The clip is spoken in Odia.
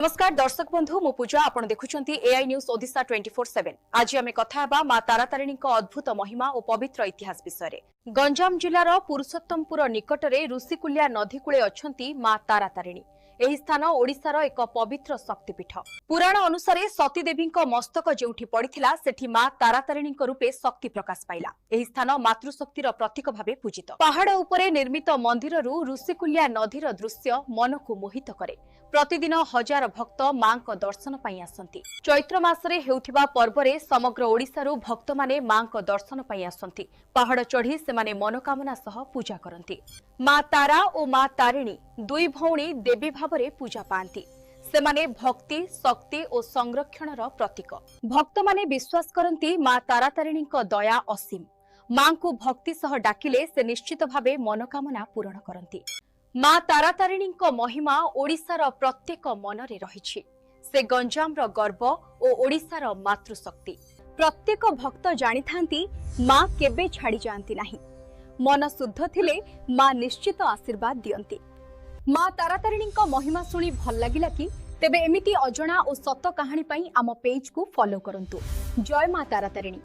ନମସ୍କାର ଦର୍ଶକ ବନ୍ଧୁ, ମୁଁ ପୂଜା। ଆପଣ ଦେଖୁଛନ୍ତି ଏଆଇ ନ୍ୟୁଜ୍ ଓଡିଶା 24/7। ଆଜି ଆମେ କଥା ହେବା ମା ତାରାତାରିଣୀଙ୍କ ଅଦ୍ଭୁତ ମହିମା ଓ ପବିତ୍ର ଇତିହାସ ବିଷୟରେ। ଗଞ୍ଜାମ ଜିଲ୍ଲାର ପୁରୁଷୋତ୍ତମପୁର ନିକଟରେ ଋଷିକୁଲ୍ୟା ନଦୀ କୂଳେ ଅଛନ୍ତି ମା ତାରାତାରିଣୀ। ଏହି ସ୍ଥାନ ଓଡ଼ିଶାର ଏକ ପବିତ୍ର ଶକ୍ତିପୀଠ। ପୁରାଣ ଅନୁସାରେ ସତୀଦେବୀଙ୍କ ମସ୍ତକ ଯେଉଁଠି ପଡ଼ିଥିଲା, ସେଠି ମା ତାରାତାରିଣୀଙ୍କ ରୂପେ ଶକ୍ତି ପ୍ରକାଶ ପାଇଲା। ଏହି ସ୍ଥାନ ମାତୃଶକ୍ତିର ପ୍ରତୀକ ଭାବେ ପୂଜିତ। ପାହାଡ଼ ଉପରେ ନିର୍ମିତ ମନ୍ଦିରରୁ ଋଷିକୁଲ୍ୟା ନଦୀର ଦୃଶ୍ୟ ମନକୁ ମୋହିତ କରେ। ପ୍ରତିଦିନ ହଜାର ଭକ୍ତ ମାଙ୍କ ଦର୍ଶନ ପାଇଁ ଆସନ୍ତି। ଚୈତ୍ର ମାସରେ ହେଉଥିବା ପର୍ବରେ ସମଗ୍ର ଓଡ଼ିଶାରୁ ଭକ୍ତମାନେ ମାଙ୍କ ଦର୍ଶନ ପାଇଁ ଆସନ୍ତି। ପାହାଡ଼ ଚଢ଼ି ସେମାନେ ମନୋକାମନା ସହ ପୂଜା କରନ୍ତି। ମା ତାରା ଓ ମା ତାରିଣୀ ଦୁଇ ଭଉଣୀ ଦେବୀ ଭାବରେ ପୂଜା ପାଆନ୍ତି। ସେମାନେ ଭକ୍ତି, ଶକ୍ତି ଓ ସଂରକ୍ଷଣର ପ୍ରତୀକ। ଭକ୍ତମାନେ ବିଶ୍ୱାସ କରନ୍ତି, ମା ତାରାତାରିଣୀଙ୍କ ଦୟା ଅସୀମ। ମାଙ୍କୁ ଭକ୍ତି ସହ ଡାକିଲେ ସେ ନିଶ୍ଚିତ ଭାବେ ମନୋକାମନା ପୂରଣ କରନ୍ତି। ମା ତାରାତାରିଣୀଙ୍କ ମହିମା ଓଡ଼ିଶାର ପ୍ରତ୍ୟେକ ମନରେ ରହିଛି। ସେ ଗଞ୍ଜାମର ଗର୍ବ ଓ ଓଡ଼ିଶାର ମାତୃଶକ୍ତି। ପ୍ରତ୍ୟେକ ଭକ୍ତ ଜାଣିଥାନ୍ତି, ମା କେବେ ଛାଡ଼ି ଯାଆନ୍ତି ନାହିଁ। ମନ ଶୁଦ୍ଧ ଥିଲେ ମା ନିଶ୍ଚିତ ଆଶୀର୍ବାଦ ଦିଅନ୍ତି। ମା ତାରାତାରିଣୀଙ୍କ ମହିମା ଶୁଣି ଭଲ ଲାଗିଲା କି? ତେବେ ଏମିତି ଅଜଣା ଓ ସତ କାହାଣୀ ପାଇଁ ଆମ ପେଜକୁ ଫଲୋ କରନ୍ତୁ। ଜୟ ମା ତାରାତାରିଣୀ।